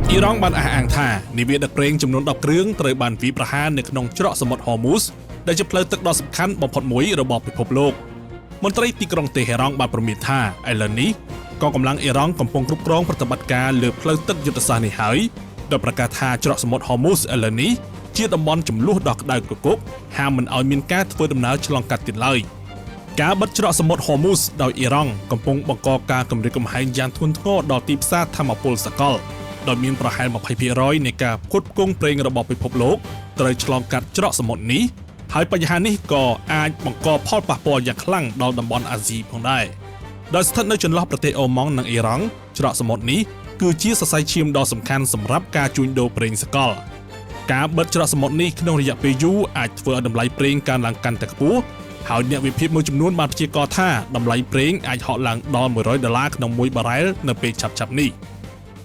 អ៊ីរ៉ង់បានអះអាងថានាវាដឹកប្រេងចំនួន10គ្រឿងត្រូវបានវាយប្រហារនៅក្នុងច្រកសមុទ្រហូមូសដែលជាផ្លូវទឹកដ៏សំខាន់បំផុតមួយរបស់ពិភពលោកមន្ត្រីទីក្រុងតេហេរ៉ង់បានព្រមានថាឥឡូវនេះកងកម្លាំងអ៊ីរ៉ង់កំពុងគ្រប់គ្រងប្រតិបត្តិការលើផ្លូវទឹកយុទ្ធសាស្ត្រនេះហើយដោយប្រកាសថាច្រកសមុទ្រហូមូសឥឡូវនេះជាតំបន់ចំនួនដ៏ក្តៅគគុកហាមមិនឲ្យមានការធ្វើដំណើរឆ្លងកាត់ទៀតឡើយ។ ការបិទច្រកសមុទ្រហូមូសដោយអ៊ីរ៉ង់កំពុងបង្កការគំរាមកំហែងយ៉ាងធ្ងន់ធ្ងរដល់ទីផ្សារធម្មពលសកលដោយមានប្រហែល20%នៃការផ្គត់ផ្គង់ប្រេងរបស់ពិភពលោកត្រូវឆ្លងកាត់ច្រកសមុទ្រនេះហើយបញ្ហានេះក៏អាចបង្កផលប៉ះពាល់យ៉ាងខ្លាំងដល់តំបន់អាស៊ីផងដែរដោយស្ថិតនៅចន្លោះប្រទេសអូម៉ង់និងអ៊ីរ៉ង់ច្រកសមុទ្រនេះគឺជាសរសៃឈាមដ៏សំខាន់សម្រាប់ការជួញដូរប្រេងសកល ការបិទច្រកសមុទ្រនេះក្នុងរយៈពេលយូរអាចធ្វើឲ្យតម្លៃប្រេងកើនឡើងកាន់តែខ្ពស់ហើយអ្នកវិភាគមួយចំនួនបានព្យាករណ៍ថាតម្លៃប្រេងអាចហក់ឡើងដល់100ដុល្លារក្នុងមួយបារ៉ែលនៅពេលឆាប់ៗនេះ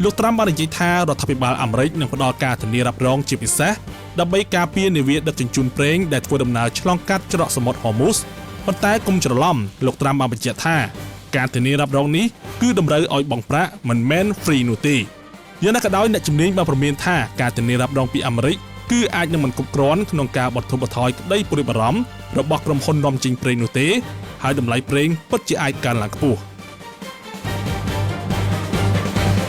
លោកត្រាំបាននិយាយថារដ្ឋាភិបាលអាមេរិកនឹងផ្ដល់ការធានារ៉ាប់រងជាពិសេសដើម្បីការពារនាវាដឹកជញ្ជូនប្រេងដែលធ្វើដំណើរឆ្លងកាត់ច្រកសមុទ្រហូមូសប៉ុន្តែកុំច្រឡំលោកត្រាំបានបញ្ជាក់ថាការធានារ៉ាប់រងនេះគឺតម្រូវឲ្យបង់ប្រាក់មិនមែន free នោះទេ យ៉ាងណាក៏ដោយអ្នកជំនាញបានព្រមានថាការធានារ៉ាប់រងពីអាមេរិកគឺអាចនឹងមិនគ្រប់គ្រាន់ក្នុងការបន្ធូរបន្ថយក្តីព្រួយបារម្ភរបស់ក្រុមហ៊ុននាំចេញប្រេងនោះទេហើយតម្លៃប្រេងពិតជាអាចកើនឡើងខ្ពស់។